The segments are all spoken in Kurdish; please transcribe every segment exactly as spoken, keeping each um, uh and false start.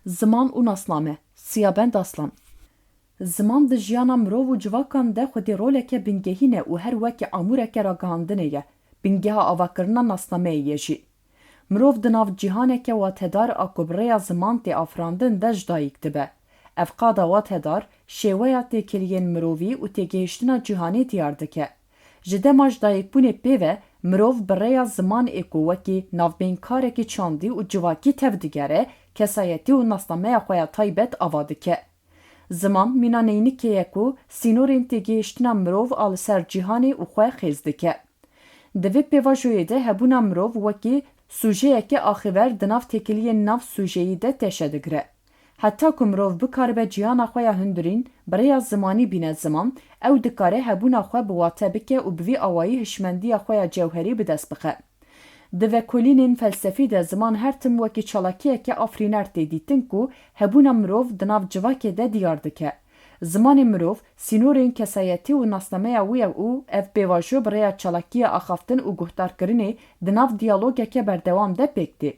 Ziman û nasname, Siyabend Aslan. Ziman di jiyana mirov û civakan de xwedî roleke bingehî ne û her wekî amûreke ragihandinê ye, bingeha avakirina nasnameyê ye jî. Mirov di nav cîhaneke watedar a ku bi rêya ziman tê afirandin de ji dayik dibe. Ev qada watedar, şêweya têkiliyên mirovî û têgihiştina cîhanê diyar dike. Ji dema ji dayikbûnê pê ve, mirov bi rêya ziman ê ku wekî navbeynkkarekî çandî û civakî tevdigere, kesayetî û nasnameya xwe ya taybet ava dike. Ziman mîna neynikê ye ku sînorên têgihiştina mirov a li ser cîhanê û xwe xêz dike. Di vê pêvajoyê de hebûna mirov wekî sûjeyeke axîver di nav têkiliyên nav sûjeyî de teşe digire. Heta ku mirov bikaribe cîhana xwe ya hundirîn bi rêya zimanî bîne ziman, ew dikare hebûna xwe bi wate bike û bi vî awayî hişmendiya xwe ya cewherî bi dest bixe. Di vekolînên felsefî de ziman her tim wekî çalakiyeke afirîner tê dîtin ku hebûna mirov di nav civakê de diyar dike. Zimanê mirov, sînorên kesayetî û nasnameya wî ye û ev pêvajo bi rêya çalakiya axaftin û guhdarkirinê di nav diyalogeke berdewam de pêk tê.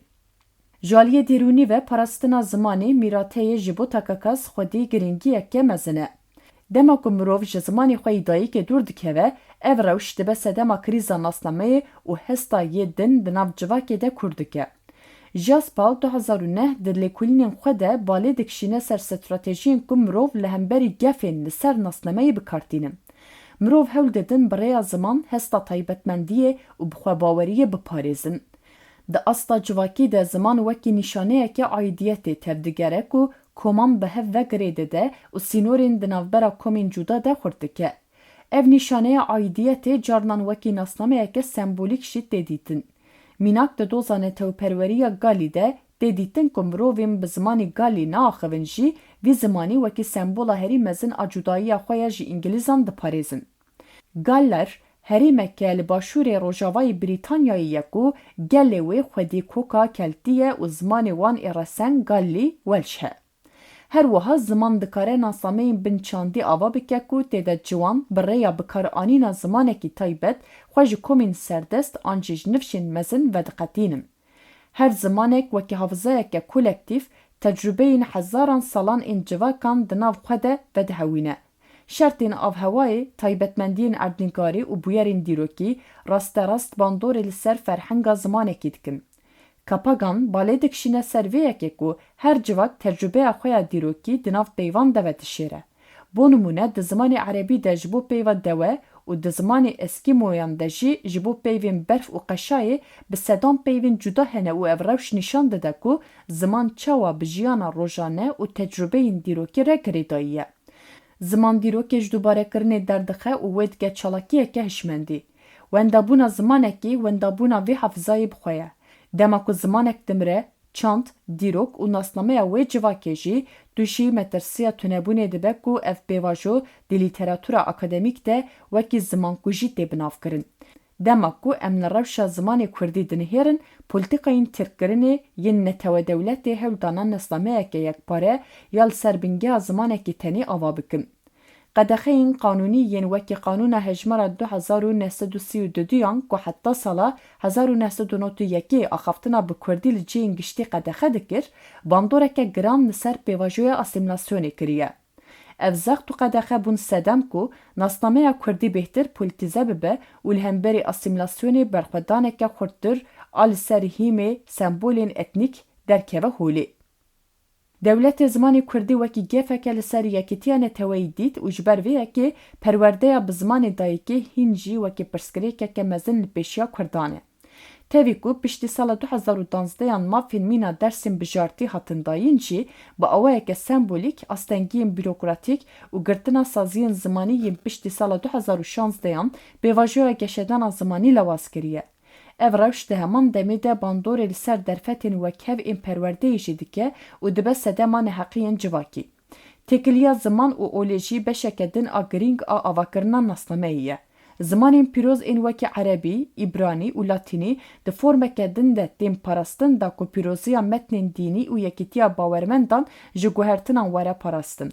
Ji aliyê derûnî ve parastina zimanê mîrateyê ji bo taka kes xwedî girîngiyeke mezin e. Dema ku mirov ji zimanê xwe yî dayikê dûr dikeve, ev rewş dibe sedema krîza nasnameyê û hesta yê din di nav civakê de kûr dike. Jiaspal du hezar û neh di lêkolînên xwe de balê dikişîne ser stratejiyên ku mirov li hemberî gefên li ser nasnameyê bi kar tînin. Mirov hewl didin bi rêya ziman hesta taybetmendiyê û bi xwebaweriyê biparêzin. Di asta civakî de ziman wekî nîşaneyeke aîdiyetê tevdigere ku koman bi hev ve girê dide û sînorên di navbera komên cuda de xurt dike. Ev nîşaneya aîdiyetê carnan wekî nasnameyeke sembolîk jî tê dîtin. Mînak di doza netewperweriya Galî de tê dîtin ku mirovên bi zimanê Galî naaxivin jî vî zimanî wekî sembola herî mezin a cudayiya xwe ya ji Îngilîzan diparêzin. Galler, herêmeke li başûrê rojavayê Brîtanyayê ye ku gelê wê xwedî koka Keltî ye û zimanê wan ê resen Gallî, Welsh, e. Her wiha ziman dikare nasnameyên binçandî ava bike ku tê de ciwan bi rêya bikaranîna zimanekî taybet xwe ji komên serdest an jî ji nifşên mezin vediqetînin. Her zimanek wekî hafizayeke kolektîf, tecrûbeyên hezaran salan ên civakan di nav xwe de vedihewîne. Şertên avhewayê, taybetmendiyên erdnîgarî û bûyerên dîrokî rasterast bandorê li ser ferhenga zimanekî dikin. Kapagan balê dikişîne ser vê yekê ku her civak tecrûbeya xwe ya dîrokî di nav peyvan de vedişêre. Bo nimûne, di zimanê erebî de ji bo peyva dewe û di zimanê eskîmoyan de jî ji bo peyvên berf û qeşayê bi sedan peyvên cuda hene û ev rewş nîşan dide ku ziman çawa bi jiyana rojane û tecrûbeyên dîrokî re girêdayî ye. Ziman dîrokê ji dubarekirinê derdixe û wê dike çalakiyeke hişmendî. Wendabûna zimanekî wendabûna vê hafizayê bi xwe ye. Dema ku zimanek dimire, çand, dîrok û nasnameya wê civakê jî tûşî metirsiya tunebûnê dibe ku ev pêvajo di lîteratura akademîk de wekî zimankujî tê binavkirin. Dema ku em li rewşa zimanê kurdî dinihêrin, polîtîkayên têrkirinê yên netewedewletê hewl dana nasnameyeke yekpare ya li ser bingeha zimanekî tenê ava bikin. Qedexeyên qanûnî yên wekî Qanûna Hejmara du hezar û neh sed û sî û duduyan ku heta sala hezar û neh sed û nod û yekê axaftina bi kurdî li cihên giştî qedexe dikir, bandoreke giran li ser pêvajoya asîmîlasyonê kiriye. Ev zext û qedexe bûn sedem ku nasnameya kurdî bêhtir polîtîze bibe û li hemberî asîmîlasyonê berxwedaneke xurttir a li ser hîmê sembolên etnîk derkeve holê. Dewletê zimanê kurdî wekî gefeke li ser yekîtiya neteweyî dît û ji ber vê yekê perwerdeya bi zimanê dayikê hîn jî wekî pirsgirêkeke mezin li pêşiya kurdan e. Tevî ku piştî sala du hezar û danzdeyan mafên mîna dersên bijartî hatin dayîn jî, bi awayeke sembolîk astengiyên bûrokratîk û girtina saziyên zimanî yên piştî sala du hezar û şanzdeyan pêvajoya geşedana zimanî lewaz kiriye. Ev rewş di heman demê de bandorê li ser derfetên wekhev ên perwerdeyê jî dike û dibe sedema neheqiyên civakî. Têkiliya ziman û olê jî beşeke din a girîng a avakirina nasnameyê ye. Zimanên pîroz ên wekî erebî, îbranî û latînî di formeke din de tên parastin da ku pîroziya metnên dînî û yekîtiya bawermendan ji guhertinan were parastin.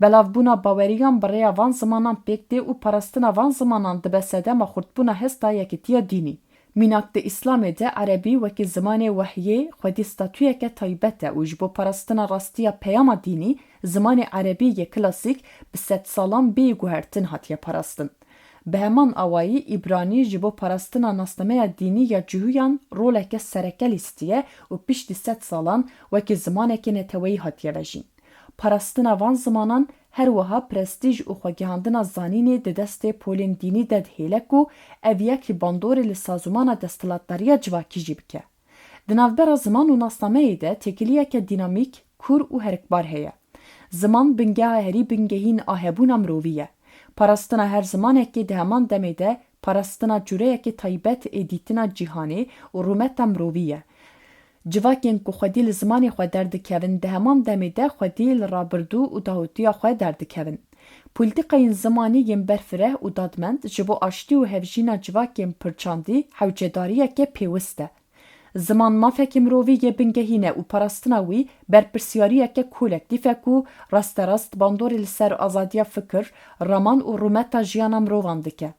Belavbûna baweriyan bi rêya van zimanan pêk tê û parastina van zimanan dibe sedema xurtbûna hesta yekîtiya dînî. Mînak di Îslamê de erebî wekî zimanê wehyê xwedî statuyeke taybet e û ji bo parastina rastiya peyama dînî, zimanê erebî yê klasîk bi sedsalan bêyî guhertin hatiye parastin. Bi heman awayî, îbranî ji bo parastina nasnameya dînî ya Cihûyan roleke sereke lîstiye û piştî sed salan wekî zimanekê neteweyî hatiye vejîn. Parastina van zimanan her wiha prestîj û xwegihandina zanînê di destê polên dînî de dihêle ku ev yek ji bandorê li sazûmana desthilatdariya civakî jî bike. Di navbera ziman û nasnameyê de têkiliyeke dînamîk, kûr û herikbar heye. Ziman bingeha herî bingehîn a hebûna mirovî ye. Parastina her zimanekê di heman demê de parastina cûreyekê taybet ê dîtina cîhanê û rûmeta mirovî ye. Civakên ku xwedî li zimanê xwe derdikevin, di heman demê de xwedî li rabirdû û dahûtiya xwe derdikevin. Polîtîkayên zimanî yên berfireh û dadmend ji bo aştî û hevjîna civakên pirçandî hewcedariyeke pêwist e. Ziman mafekî mirovî yê bingehîn e û parastina wî berpirsiyariyeke kolektîf e ku rasterast bandorê li ser azadiya fikir, raman û rûmeta jiyana mirovan dike.